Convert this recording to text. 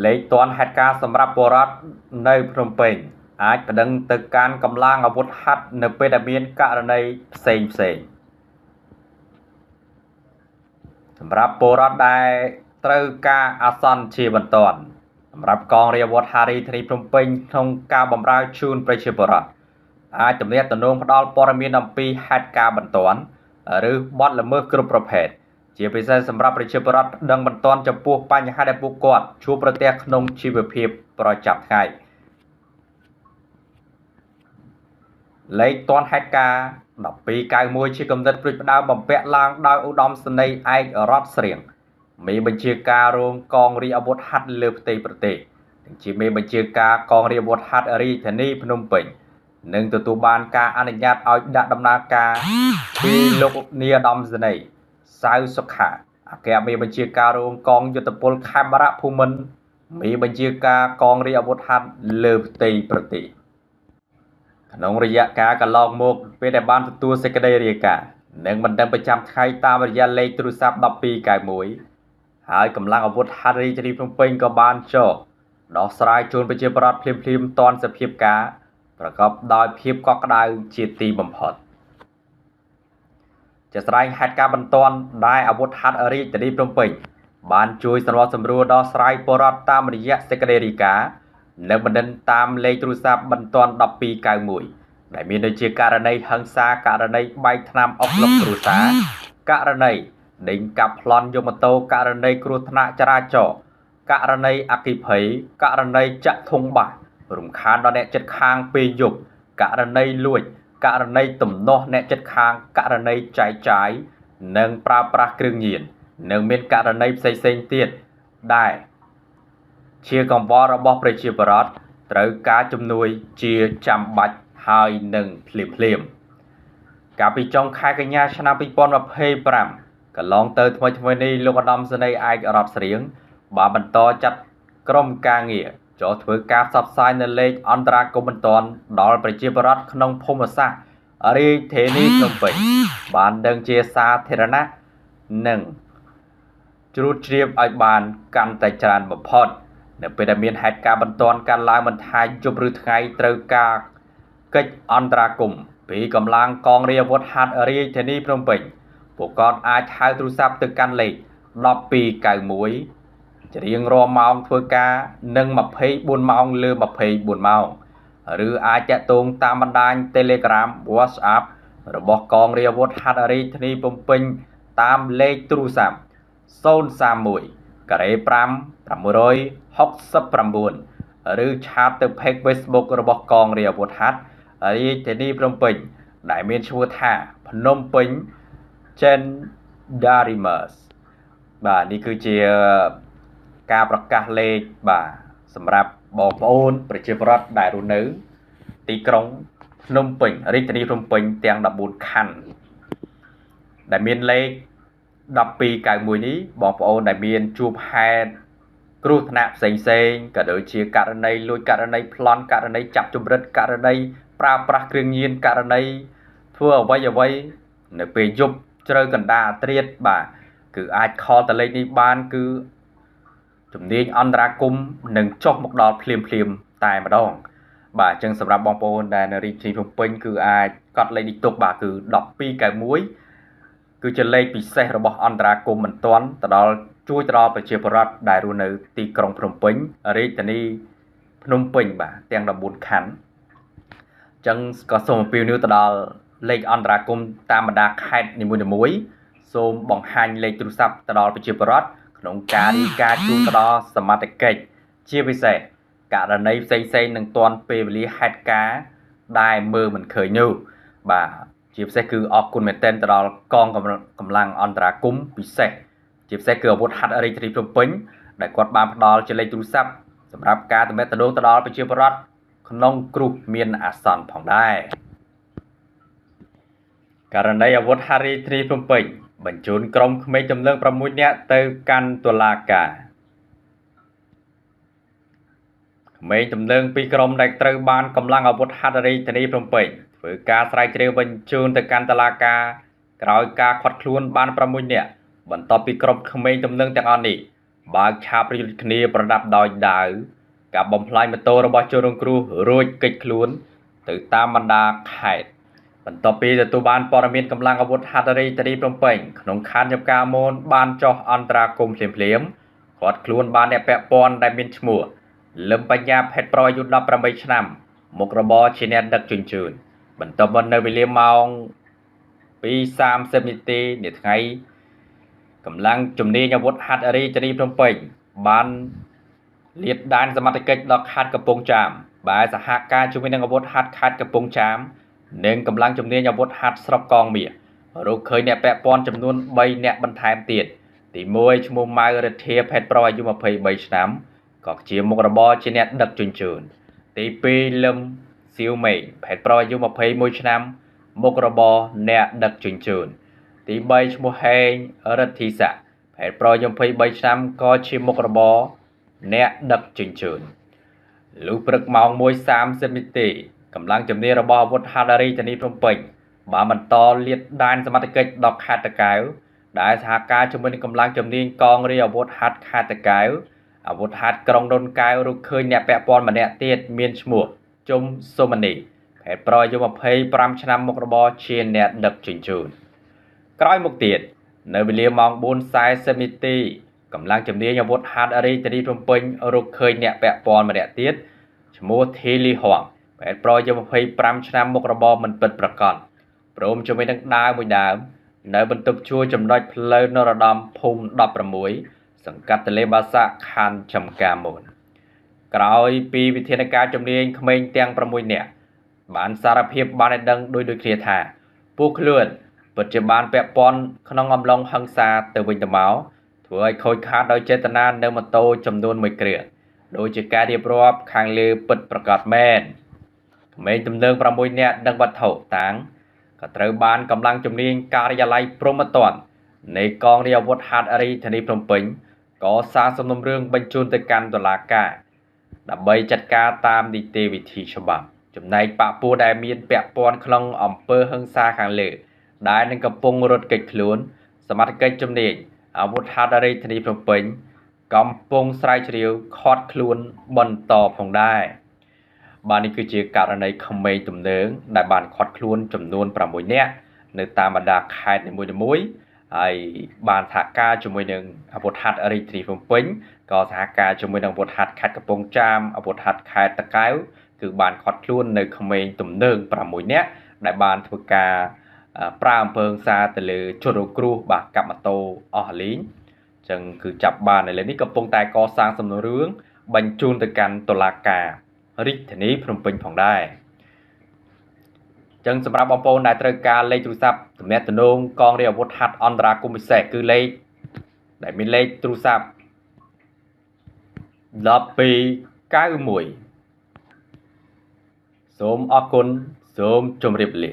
លេខទាន់ហេតុការណ៍សម្រាប់ពលរដ្ឋនៅភ្នំពេញអាចប្តឹងទៅកាន់កម្លាំងអាវុធហត្ថនៅពេលដែលមានករណីផ្សេងផ្សេងសម្រាប់ពលរដ្ឋដែលត្រូវការអាសន្នជាបន្ទាន់សម្រាប់កងរាជអាវុធហត្ថរាជធានីភ្នំពេញក្នុងការបម្រើជូនប្រជាពលរដ្ឋអាចទំនាក់ទំនងផ្ដល់ព័ត៌មានអំពីហេតុការណ៍បន្ទាន់ឬបទល្មើសគ្រប់ប្រភេទជាពិសេសសម្រាប់ប្រជាពលរដ្ឋដឹងបន្ទាន់ចំពោះបញ្ហាដែលពួកគាត់ជួបប្រទះក្នុងជីវភាពប្រចាំថ្ងៃលេខទាន់ហេតុការណ៍1291ជាកំណត់ព្រួយផ្ដើមបំពាក់ឡើងដោយឧត្តមសេនីយ៍ឯករតស្រៀងមេបញ្ជាការរងកងរាជអាវុធហត្ថលើផ្ទៃប្រទេសនិងជាមេបញ្ជាការកងរាជអាវុធហត្ថរាជធានីភ្នំពេញនិងទទួលបានការអនុញ្ញាតឲ្យដាក់ដំណើរការពីលោកនាយឧត្តមសេនីយ៍សៅសុខាអគ្គមេបញ្ជាការរងកងយុទ្ធពលខេមរៈភូមិន្ទមេបញ្ជាការកងរាជអាវុធហត្ថលើផ្ទៃប្រទេសក្នុងរយៈកាលកន្លងមកពេលដែលបានទទួលសេចក្តីរាយការណ៍និងបណ្ដឹងប្រចាំថ្ងៃតាមរយៈលេខទូរស័ព្ទ1291ហើយកម្លាំងអាវុធហត្ថរាជធានីភ្នំពេញក៏បានចុះដោះស្រាយជូនប្រជាពលរដ្ឋភ្លាមៗទាន់សភាពការប្រកបដោយភាពកក់ក្ដៅជាទីបំផុតជាស្រ័យហេតុការណ៍បន្ទាន់ដែលអាវុធហត្ថរាជធានីភ្នំពេញបានជួយសម្របសម្រួលដោះស្រាយពលរដ្ឋតាមរយៈសេចក្តីរាយការណ៍និងបណ្ដឹងតាមលេខទូរស័ព្ទបន្ទាន់1291ដែលមានដូចជាករណីហិង្សាករណីបែកថ្នាំអុកឡុកគ្រួសារករណីដេញកាប់ប្លន់យកម៉ូតូករណីគ្រោះថ្នាក់ចរាចរណ៍ករណីអគ្គិភ័យករណីចាក់ធុងបាសរំខានដល់អ្នកជិតខាងពេលយប់ករណីលួចករណីទំនាស់អ្នកជិតខាងករណីចែកចាយនិងប្រើប្រាស់គ្រឿងញៀននិងមានករណីផ្សេងៗទៀតដែលជាកង្វល់របស់ប្រជាពលរដ្ឋត្រូវការជំនួយជាចាំបាច់ហើយនឹងភ្លាមៗកាលពីចុងខែកញ្ញាឆ្នាំ2025កន្លងទៅថ្មីៗនេះលោកឧត្តមសេនីយ៍ឯករតស្រៀងបានបន្តចាត់ក្រុមការងារចុះធ្វើការផ្សព្វផ្សាយនៅលេខអន្តរាគមន៍បន្ទាន់ដល់ប្រជាពលរដ្ឋក្នុងភូមិសាស្ត្ររាជធានីភ្នំពេញបានដឹងជាសាធារណៈនិងជ្រួតជ្រាបឲ្យបានកាន់តែច្រើនបំផុតនៅពេលដែលមានហេតុការណ៍បន្ទាន់កើតឡើងមិនថាយប់ឬថ្ងៃត្រូវការកិច្ចអន្តរាគមន៍ពីកម្លាំងកងរាជអាវុធហត្ថរាជធានីភ្នំពេញពួកគាត់អាចហៅទូរស័ព្ទទៅកាន់លេខ1291ជារៀងរាល់ម៉ោងធ្វើការនិង24ម៉ោងលើ24ម៉ោងឬអាចទាក់ទងតាមបណ្ដាញ Telegram WhatsApp របស់កងរាជអាវុធហត្ថរាជធានីភ្នំពេញតាមលេខទូរស័ព្ទ031ការ៉េ5 669ឬឆាតទៅ Page Facebook របស់កងរាជអាវុធហត្ថរាជធានីភ្នំពេញដែលមានឈ្មោះថាភ្នំពេញ Gendarmes បាទនេះគឺជាការប្រកាសលេខបាទសម្រាប់បងប្អូនប្រជាពលរដ្ឋដែលរស់នៅទីក្រុងភ្នំពេញរាជធានីភ្នំពេញទាំង14ខណ្ឌដែលមានលេខ1291នេះបងប្អូនដែលមានជួបហេតុគ្រោះថ្នាក់ផ្សេងៗក៏ដូចជាករណីលួចករណីប្លន់ករណីចាប់ជំរិតករណីប្រើប្រាស់គ្រឿងញៀនករណីធ្វើអ្វីៗនៅពេលយប់ជ្រៅកណ្ដាលអាត្រៀតបាទគឺអាចខលតលេខនេះបានគឺជំនាញអន្តរាគមន៍នឹងចុះមកដល់ភ្លាមៗតែម្ដងបាទអញ្ចឹងសម្រាប់បងប្អូនដែលនៅរាជធានីភ្នំពេញគឺអាចកត់លេខនេះទុកបាទគឺ1291គឺជាលេខពិសេសរបស់អន្តរាគមន៍បន្ទាន់ទៅដល់ជួយទៅដល់ប្រជាពលរដ្ឋដែលរស់នៅទីក្រុងភ្នំពេញរាជធានីភ្នំពេញបាទទាំង14ខណ្ឌអញ្ចឹងក៏សូមអំពាវនាវទៅដល់លេខអន្តរាគមន៍តាមបណ្ដាខេត្តនីមួយៗសូមបង្ហាញលេខទូរស័ព្ទទៅដល់ប្រជាពលរដ្ឋក្នុងការរាយការណ៍ជូនទៅដល់សមត្ថកិច្ចជាពិសេសករណីផ្សេងៗនឹងទាន់ពេលវេលាហេតុការណ៍ដែលមើលមិនឃើញនោះបាទជាពិសេសគឺអរគុណមែនទែនទៅដល់កងកម្លាំងអន្តរាគមន៍ពិសេសជាពិសេសគឺអាវុធហត្ថរាជធានីភ្នំពេញដែលគាត់បានផ្ដល់ជាលេខទូរស័ព្ទសម្រាប់ការទំនាក់ទំនងទៅដល់ប្រជាពលរដ្ឋក្នុងគ្រោះមានអាសន្នផងដែរករណីអាវុធហត្ថរាជធានីភ្នំពេញបញ្ជូនក្រុមក្មេងទំនើង6នាក់ទៅកាន់តុលាការក្មេងទំនើងពីរក្រុមដែលត្រូវបានកម្លាំងអាវុធហត្ថរាជធានីភ្នំពេញធ្វើការស្រាវជ្រាវបញ្ជូនទៅកាន់តុលាការក្រោយការឃាត់ខ្លួនបាន6នាក់បន្ទាប់ពីក្រុមក្មេងទំនើងទាំងអស់នេះ បើកឆាបប្រយុទ្ធគ្នាប្រដាប់ដោយដាវការបំផ្លាញម៉ូតូរបស់ជនរងគ្រោះរួចគេចខ្លួនទៅតាមបណ្ដាខេត្តបន្ទាប់ពីទទួលបានព័ត៌មានកម្លាំងអាវុធហត្ថរាជធានីភ្នំពេញក្នុងខណ្ឌចំការមនបានចុះអន្តរាគមន៍ភ្លាមៗគាត់ខ្លួនបានអ្នកពាក់ព័ន្ធដែលមានឈ្មោះលឹមបញ្ញាភេទប្រុសអាយុ18ឆ្នាំមុខរបរជាអ្នកដឹកជញ្ជូនបន្ទាប់មកនៅវេលាម៉ោង 2:30 នាទីនាថ្ងៃកម្លាំងជំនាញអាវុធហត្ថរាជធានីភ្នំពេញបានលាតដានសមត្ថកិច្ចដល់ខេត្តកំពង់ចាមបែសហការជាមួយនឹងអាវុធហត្ថខេត្តកំពង់ចាមនិងកម្លាំងជំនាញអាវុធហត្ថស្រុកកងមាសរកឃើញអ្នកពាក់ព័ន្ធចំនួន3នាក់បន្ថែមទៀតទី1ឈ្មោះម៉ៅរិទ្ធាភេទប្រុសអាយុ23ឆ្នាំក៏ជាមុខរបរជាអ្នកដឹកជញ្ជូនទី2លឹមសៀវមេងភេទប្រុសអាយុ21ឆ្នាំមុខរបរអ្នកដឹកជញ្ជូនទី3ឈ្មោះហេងរិទ្ធីស័កភេទប្រុសអាយុ23ឆ្នាំក៏ជាមុខរបរអ្នកដឹកជញ្ជូនលុះព្រឹកម៉ោង 1:30 នាទីកម្លាំងជំនាញរបស់អាវុធហត្ថរាជធានីភ្នំពេញបានបន្តលាតដានសមត្ថកិច្ចដល់ខេត្តតាកែវដែលសហការជាមួយនឹងកម្លាំងជំនាញកងរាជអាវុធហត្ថខេត្តតាកែវអាវុធហត្ថក្រុងដូនកែវរកឃើញអ្នកពាក់ព័ន្ធម្នាក់ទៀតមានឈ្មោះជុំសុមនីភេទប្រុសអាយុ25ឆ្នាំមុខរបរជាអ្នកដឹកជញ្ជូនក្រោយមកទៀតនៅវេលាម៉ោង 4:40 នាទីកម្លាំងជំនាញអាវុធហត្ថរាជធានីភ្នំពេញរកឃើញអ្នកពាក់ព័ន្ធម្នាក់ទៀតឈ្មោះធីលីហួងភេទប្រុសអាយុ25ឆ្នាំមុខរបរមិនពិតប្រាកដព្រមជាមួយនឹងដាវមួយដើមនៅបន្ទប់ជួលចំណុចផ្លូវនរោត្តមភូមិ16សង្កាត់ទន្លេបាសាក់ខណ្ឌចំការមនក្រោយពីវិធានការជំនាញក្មេងទាំង6នាក់បានសារភាពបានឲ្យដឹងដោយដូចគ្នាថាពួកខ្លួនពិតជាបានពាក់ព័ន្ធក្នុងអំឡុងហិង្សាទៅវិញទៅមកធ្វើឲ្យខូចខាតដោយចេតនានៅម៉ូតូចំនួន1គ្រឿងដូចជាការរៀបរាប់ខាងលើពិតប្រាកដមែនក្មេងទំនើង6នាក់និងវត្ថុតាងក៏ត្រូវបានកម្លាំងជំនាញការិយាល័យព្រហ្មទណ្ឌនៃកងរាជអាវុធហត្ថរាជធានីភ្នំពេញកសាងសំណុំរឿងបញ្ជូនទៅកាន់តុលាការដើម្បីចាត់ការតាមនីតិវិធីច្បាប់ចំណែកបពពួកដែលមានពាក់ព័ន្ធក្នុងអំពើហិង្សាខាងលើដែលនឹងកំពុងរត់គេចខ្លួនសមត្ថកិច្ចជំនាញអាវុធហត្ថរាជធានីភ្នំពេញកំពុងស្រាវជ្រាវឃាត់ខ្លួនបន្តផងដែរបាទនេះគឺជាករណីក្មេងទំនើងដែលបានឃាត់ខ្លួនចំនួន6នាក់នៅតាមបណ្ដាខេត្តនីមួយៗហើយបានសហការជាមួយនឹងអាវុធហត្ថរាជធានីភ្នំពេញក៏សហការជាមួយនឹងអាវុធហត្ថខេត្តកំពង់ចាមអាវុធហត្ថខេត្តតាកែវគឺបានឃាត់ខ្លួននៅក្មេងទំនើង6នាក់ដែលបានធ្វើការប្រើអំពើហិង្សាទៅលើជនរងគ្រោះបាទកាប់ម៉ូតូអស់លីងអញ្ចឹងគឺចាប់បានឥឡូវនេះកំពុងតែកសាងសំណុំរឿងបញ្ជូនទៅកាន់តុលាការរាជធានីភ្នំពេញផងដែរចឹងសម្រាប់បងប្អូនដែលត្រូវការលេខទូរស័ព្ទទំនាក់ទំនងកងរាជអាវុធហត្ថអន្តរាគមន៍ពិសេសគឺលេខដែលមានលេខទូរស័ព្ទ1291សូមអរគុណសូមជម្រាបលា